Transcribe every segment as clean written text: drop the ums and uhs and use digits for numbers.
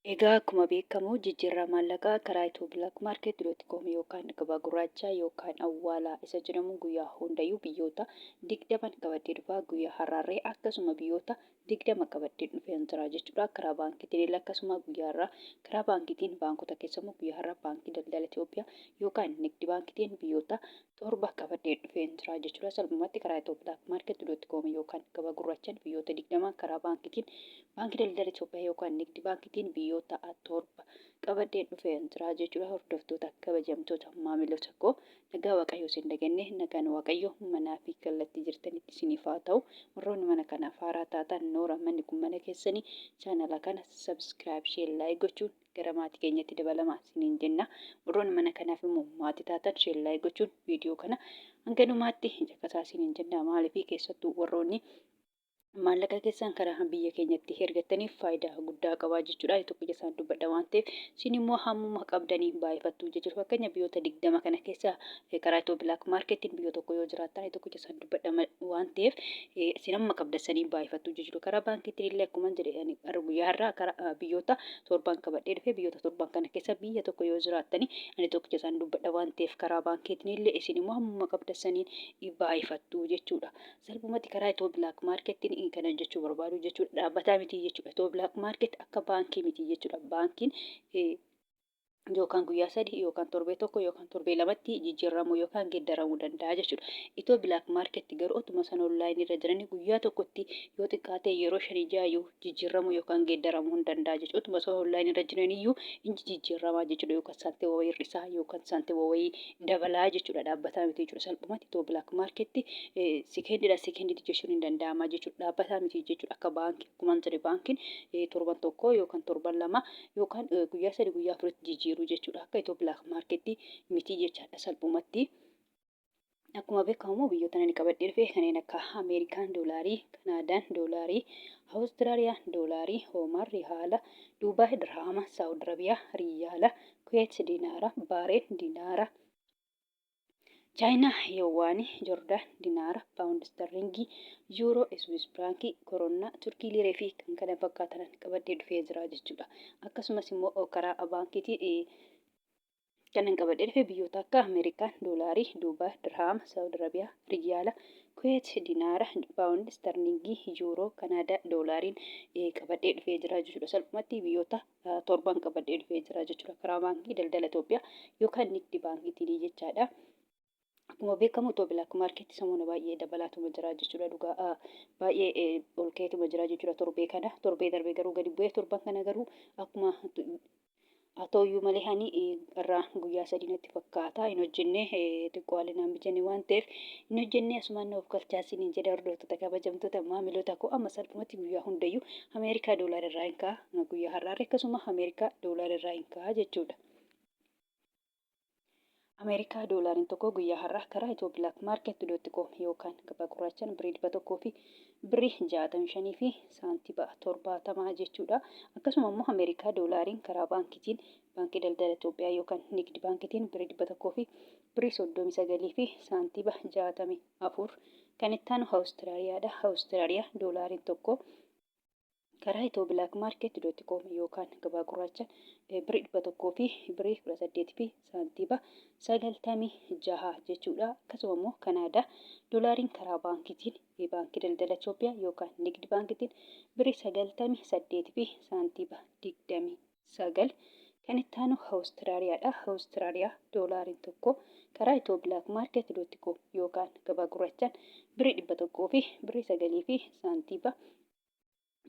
Egaa akkuma beekamu jijjiirraa maallaqaa karaa ethioblakmarket.com yookaan gabaa gurraachaa yookaan awwaalaa isa jedhamu guyyaa hundayyuu biyyoota 20 qabadhee dhufaa, guyyaa har'aarree akkasuma biyyoota 20 qabadhee dhufeen jira jechuudha. Karaa baankiitiin illee akkasuma guyyaa har'aa karaa baankiitiin baankota keessa immoo guyyaa har'aa Baankii Daldala Itoophiyaa yookaan Nigdi Baankiitiin biyyoota 7 qabadhee dhufeen jira jechuudha. Salphumatti karaa ethioblakmarket.com yookaan gabaa gurraachaan biyyoota 20, karaa baankiitiin Baankii Daldala Itoophiyaa yookaan Nigdi Baankiitiin biyyoota 7 qabadhee dhufeen jira jechuudha. Hordoftoota kabajamtoota maamiloota koo, nagaa Waaqayyoo isin daganne, nagaan Waaqayyoo manaa fi kallattii jirtanitti isiniif haa ta'u. Warroonni mana kanaaf haaraa taatan, noora, manni kun mana keessanii, chaanala kana subscribe, share, like gochuun gara maatii keenyatti dabalamaa isiniin jenna. Warroonni mana kanaaf immoo maatii taatan, share, like gochuun viidiyoo kana hanga dhumaatti caqasaa isiniin jenna. Maaliif, keessattuu warroonni maallaqa keessan karaa biyya keenyatti ergattaniif faayidaa guddaa qabaa jechuudha. Tokko isaan dubbadha waan ta'eef, isin immoo hammuma qabdanii baay'ifattu jechuudha. Fakkeenya biyyoota 20 kana keessa karaa Ethio Black Marketiin biyya tokko yoo jiraattan, tokko isaan dubbadha waan ta'eef, isin hamma qabdasanii baay'ifattu jechuudha. Karaa baankiitiin illee akkuma jedhe, guyyaa har'aa karaa biyyoota torban qabadhee dhufe, biyyoota torban kana keessa biyya tokko yoo jiraattani, ani tokkicha isaan dubbadha waan ta'eef, karaa baankiitiin illee isin immoo hammuma qabdasanii baay'ifattu jechuudha. Salphumatti karaa Ethio Black Marketiin kana jechuu barbaadu jechuudha. Dhaabbataa miti jechuudha. Ethio Black Market akka baankii miti jechuudha. Baankiin yookaan guyyaa 3 yookaan torbee 1 yookaan torbee 2tti jijjiiramuu yookaan geeddaramuu danda'a jechuudha. Ethio Black Market garuu otuma sana online irra jiranii guyyaa tokkotti yoo xiqqaate yeroo shanii ja'a iyyuu jijjiiramuu yookaan geeddaramuu hin danda'a jechuudha. Otuma sana online irra jiraniyyuu inni jijjiiramaa jechuudha, yookaan saantima wayii hir'isaa yookaan saantima wayii dabalaa jechuudha. Dhaabbataa miti jechuudha. Salphumatti Ethio Black Market sekendiidha sekendiitti jechuun hin danda'ama jechuudha. Dhaabbataa miti jechuudha. Akka baankii, akkuma jedhe, baankiin torban 1 yookaan torban 2 yookaan guyyaa 3 guyyaa 4tti jijjiiruu jechuudha. Akka Ethio Black Market miti jechaadha salphumatti. Akkuma beekamu biyyoota ani qabadhee dhufe kanneen akka Ameerikaan doolaarii, Kanaadaan doolaarii, Awustiraaliyaan doolaarii, Oomaan rihaala, Duubaay dirhaama, Saawud Arabiyaa riyaala, Kuweet dinaara, Baareen dinaara, Chaayinaa Yowaanii, Jordaan dinaara, Paawundi Istarliingii, Yuuroo, Iswiis Firaankii, Koronnaa, Turkii Liiree fi kan kana fakkaatan qabadhee dhufee jira jechuudha. Akkasumas immoo karaa baankiitii kanan qabadhee dhufe biyyoota akka Ameerikaan doolaarii, Duubaay dirhaama, Saawud Arabiyaa riyaala, Kuweet dinaara, Paawundi Istarliingii, Yuuroo, Kanaadaa doolaariin qabadhee dhufee jira jechuudha. Salphumatti biyyoota torban qabadhee dhufee jira jechuudha. Karaa Baankii Daldala Itoophiyaa yookaan Nigdi Baankiitiin jechaadha. Akkuma beekamu Ethio Black Market samoona baay'ee dabalaatuma jira jechuudha. Dhugaa baay'ee ol ka'eetuma jira jechuudha torbee kana. Torbee darbe garuu gadi bu'ee, torban kana garuu akkuma haa ta'uyyuu malee, ani irraa guyyaa 3 natti fakkaata hin hojjenne, xiqqoo haalli naan mijanne waan ta'eef hin hojjenne. Asumaan na of galchaa isiniin jedha, hordoftoota kabajamtoota maamiloota koo. Amma salphumatti guyyaa hundayyuu Ameerikaa doolaara irraa hin ka'a, guyyaa har'aarra akkasuma Ameerikaa doolaara irraa hin ka'a jechuudha. Ameerikaa doolaariin tokko guyyaa har'aa karaa ethioblakmarket.com yookaan gabaa gurraachaan birrii 100 fi birrii 65 fi saantiba 70 jechuudha. Akkasuma immoo Ameerikaa doolaariin karaa baankiitiin Baankii Daldala Itoophiyaa yookaan Nigdi Baankiitiin birrii 100 fi birrii 39 fi saantiba 64. Kan itti aanu Awustiraaliyaadha. Awustiraaliyaa doolaariin tokko karaa ethioblakmarket.com yookaan gabaa gurraacha birrii 100 fi birrii 18 fi saantiba 96 jechuudha. Akkasuma immoo Kanaadaa doolaariin karaa baankiitiin Baankii Daldala Itoophiyaa yookaan Nigdi Baankiitiin birrii 98 fi saantiba 29. Kan itti aanu Awustiraaliyaadha. Awustiraaliyaa doolaariin tokko karaa ethioblakmarket.com yookaan gabaa gurraachaan birrii 100 fi birrii 9 fi saantiba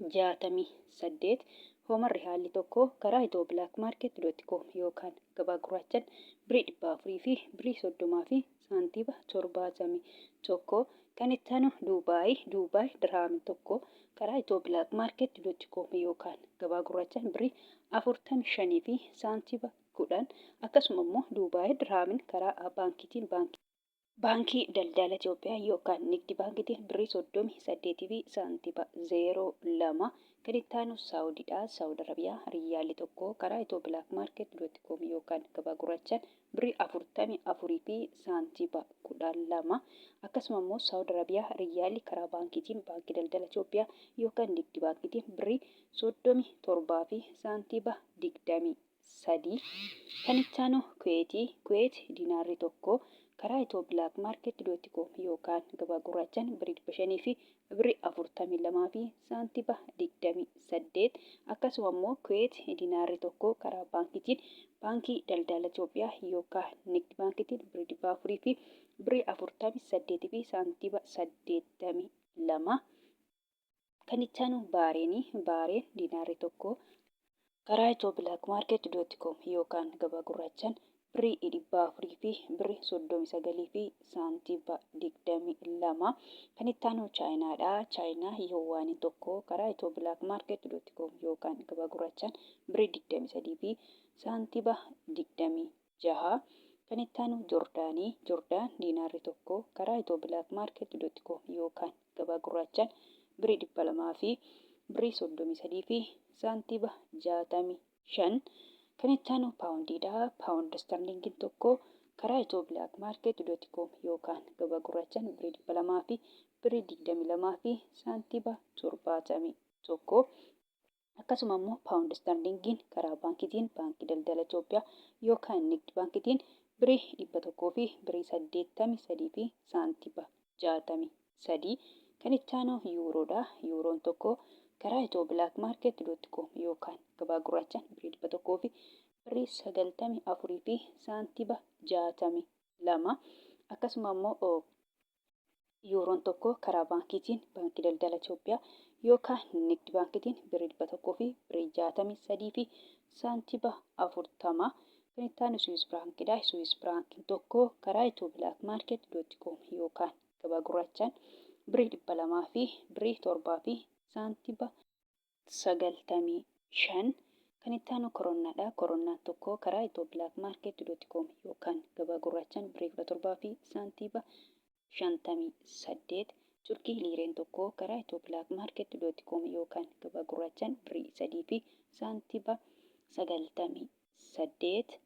68. Oomaan rihaalli tokko karaa ethioblakmarket.com yookaan gabaa gurraachaan birrii 400 fi birrii 30 fi saantiba 71. Kan itti aanu Duubaay. Duubaay dirhaamni tokko karaa ethioblakmarket.com yookaan gabaa gurraachaan birrii 45 fi saantiba 10. Akkasuma immoo Duubaay dirhaamin karaa baankiitiin Baankii Daldala Itoophiyaa yookaan Nigdi Baankiitiin birrii 38 fi saantiba 02. Kan itti aanu Saawudiidha. Saawud Arabiyaa riyyaalli tokko karaa Itiyoo Black Market dot com yookaan gabaa gurraachaan birrii 44 fi saantiiba 12. Akkasuma immoo Saawud Arabiyaa riyyaalli karaa baankiitiin Baankii Daldala Itoophiyaa yookaan Nigdi Baankiitiin birrii 37 fi saantiiba 23. Kan itti aanu Kuweeti. Kuweet dinaarri tokko karaa Itiyoo Black Market dot com yookaan gabaa gurraachaan birrii 500 fi birrii 42 fi saantiba 28. Akkasuma immoo Kuweet dinaarri tokko karaa baankiitiin Baankii Daldala Itoophiyaa yookaan Nigdi Baankiitiin birrii 400 fi birrii 48 fi saantiba 82. Kan itti aanu Baareeni. Baareen dinaarri tokko karaa Itiyoo Black Market dot com yookaan gabaa gurraachaan birrii 400 fi birrii 39 fi saantiba 22. Kan itti aanu Chaayinaadha. Chaayinaa Yuwaaniin tokko karaa Itiyoo Black Market dot com yookaan gabaa gurraachaan birrii 23 fi saantiba 26. Kan itti aanu Jordaanii. Jordaan diinaarri tokko karaa Itiyoo Black Market dot com yookaan gabaa gurraachaan birrii 200 fi birrii 33 fi saantiba 65. Kan itti aanu paawundiidha. Paawundi istarliingiin tokko karaa Itiyoo Black Market dot com yookaan gabaa gurraachaan birrii 200 fi birrii 22 fi saantiba 71. Akkasuma immoo paawundi istarliingiin karaa baankiitiin Baankii Daldala Itoophiyaa yookaan Nigd Baankiitiin birii 100 fi birii 83 fi saantiba 63. Kan itti aanu yuuroodha. Yuuroon tokko karaa Itiyoo Black Market dot com yookaan gabaa gurraachaan birii 100 fi birrii 94 fi saantiba 62. Akkasuma immoo Yuuroon tokko karaa baankiitiin Baankii Daldala Itoophiyaa yookaan Nigd Baankiitiin birrii 100 fi birrii 63 fi saantiba 40. Kan itti aanu Suwiis Firaankidha. Suwiis Firaankiin tokko karaa Itiyoo Black Market dot com yookaan gabaa gurraachaan birrii 200 fi birrii 7 fi saantiba 95. Kan itti aanu koronnaadha. Koronnaan tokko karaa Itiyoo Black Market dot com yookaan gabaa gurraachaan birrii 17 fi saantiiba 58. Turkii liireen tokko karaa Itiyoo Black Market dot com yookaan gabaa gurraachaan birrii 3 fi saantiba 98.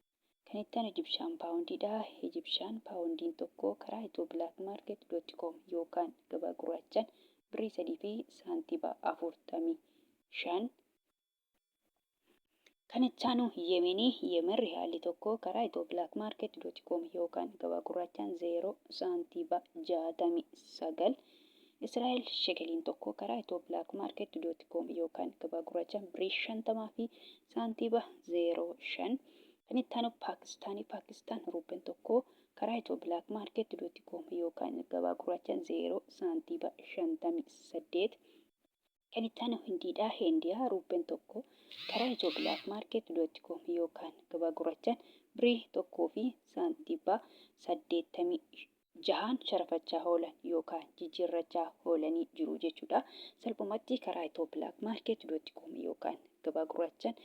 Kan itti aanu Ijibshaan paawundiidha. Ijibshaan paawundiin tokko karaa Itiyoo Black Market dot com yookaan gabaa gurraachaan birrii 3 fi saantiba 45. Kan itti aanu Yemenii. Yemen riyaalli tokko karaa Itiyoo Black Market dot com yookaan gabaa gurraachaan 0 saantiba 69. Israa'el shekeliin tokko karaa Itiyoo Black Market dot com yookaan gabaa gurraachaan birrii 50 fi saantiba 05. Kan itti aanu Paakistaanii. Paakistaan ruupen tokko karaa Itiyoo Black Market dot com yookaan gabaa gurraachaan 0 saantiba 58. Kan itti aanu Hindiidha. Hindiyaa ruupen tokko karaa Itiyoo Black Market dot com yookaan gabaa gurraachaan birrii 1 fi saantiba 86n sharafachaa oolan yookaan jijjiirrachaa oolanii jiru jechuudha. Salphumatti karaa Itiyoo Black Market dot com yookaan gabaa gurraachaan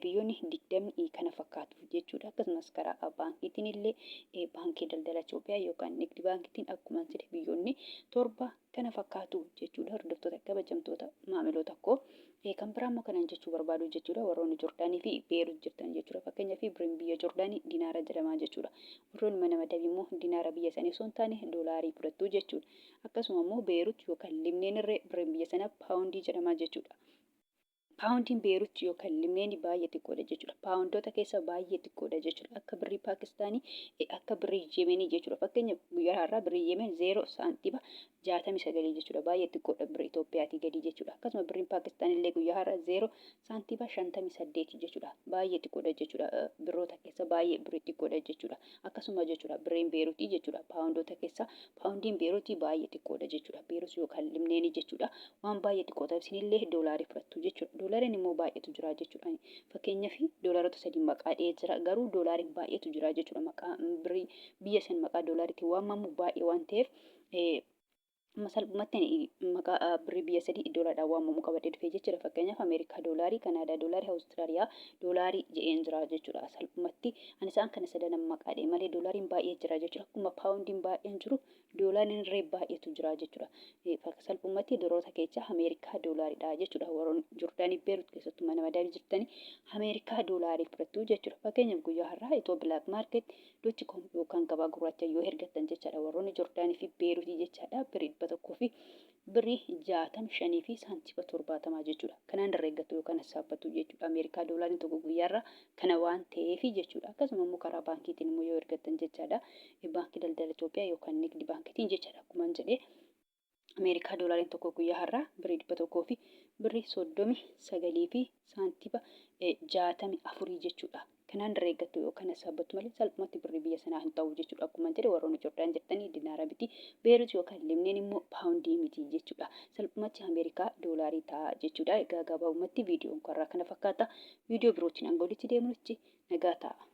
biyyoonni 20 kana fakkaatu jechuudha. Akkasumas karaa baankiitiin illee Baankii Daldala Itoophiyaa yookaan Nigdi Baankiitiin akkuma jedhe biyyoonni 7 kana fakkaatu jechuudha. Hordoftoota kabajamtoota maamiloota koo. Kan biraa immoo kanan jechuu barbaadu jechuudha warroonni Jordaanii fi Beerut jirtan jechuudha. Fakkeenyaaf birriin biyya Jordaanii dinaara jedhama jechuudha. Warroonni mana madabii immoo dinaara biyya isaanii osoo hin taane doolaarii fudhattu jechuudha. Akkasuma immoo Beerut yookaan Libneen irree birriin biyya sanaa paawundii jedhama jechuudha. Paawundiin Beerut yookaan Libneen baay'ee xiqqoodha jechuudha. Paawundoota keessa baay'ee xiqqoodha jechuudha. Akka birrii Paakistaanii, akka birrii Yemenii jechuudha. Fakkeenya guyyaa har'aa birrii Yemen 0 saantima 69 jechuudha. Baay'ee xiqqoodha birrii Itoophiyaatii gadi jechuudha. Akkasuma birriin Paakistaan illee guyyaa har'aa 0 saantima 58 jechuudha. Baay'ee xiqqoodha jechuudha. Birroota keessa baay'ee birrii xiqqoodha jechuudha. Akkasuma jechuudha birriin Beeruutii jechuudha. Paawundoota keessa paawundiin Beeruutii baay'ee xiqqoodha jechuudha. Beerus yookaan Libneenii jechuudha. Waan baay'ee xiqqoo ta'eef isinillee doolaarii fudhattu jechuudha. Doolaariin immoo baay'eetu jira jechuudha. Fakkeenyaaf doolaarota sadii maqaa dhiyee jira. Garuu doolaariin baay'eetu jira jechuudha. Maqaa birrii biyya san maqaa doolaariitiin waamamu baay'ee waan ta'eef amma salphumatti ani maqaa birrii biyya sadii doolaadhaan waamamu qabadhee dhufee jechuudha. Fakkeenyaaf Ameerikaa doolaarii, Kanaadaa doolaarii, Awustiraaliyaa doolaarii jedheen jira jechuudha. Salphumatti ani isaan kana sadanan maqaa dhee malee doolaariin baay'ee jira jechuudha. Akkuma paawundiin baay'een jiru Doolaariin irree baay'eetu jira jechuudha. Salphumatti doroota keessa Ameerikaa doolaaridha jechuudha. Warroonni Jordaanii Beerut keessattuu mana madaamii jirtanii Ameerikaa doolaarii fudhattu jechuudha. Fakkeenyaaf guyyaa har'aa itoo black market dot com yookaan gabaa gurraacha yoo ergattan jechaadha. Warroonni Jordaanii fi Beerutii jechaadha. Birrii 100 fi birrii 65 fi saantima 70 jechuudha. Kanaan irra eeggattu yookaan sassaabbatu jechuudha. Ameerikaa doolaariin tokko guyyaarra kana waan ta'eef jechuudha. Akkasuma immoo karaa baankiitiin immoo yoo ergattan jechaadha. Baankii Daldala Itoophiyaa yookaan Nigdi Baankiitiin jechaadha. Akkuma jedhee Ameerikaa doolaariin tokko guyyaa har'aa birrii 100 fi birrii 39 fi saantima 64 jechuudha. Kanaan irra eeggattu yookaan sassaabattu malee salphumatti birrii biyya sanaa hin ta'u jechuudha. Akkuma jedhe warroonni Jordaan jirtanii dinaara miti. Beerut yookaan Libneen immoo paawundii miti jechuudha. Salphumatti Ameerikaa doolaarii ta'a jechuudha. Egaa gabaabumatti viidiyoon karraa kana fakkaata. Viidiyoo birootiin hanga walitti deemnutti nagaa ta'a.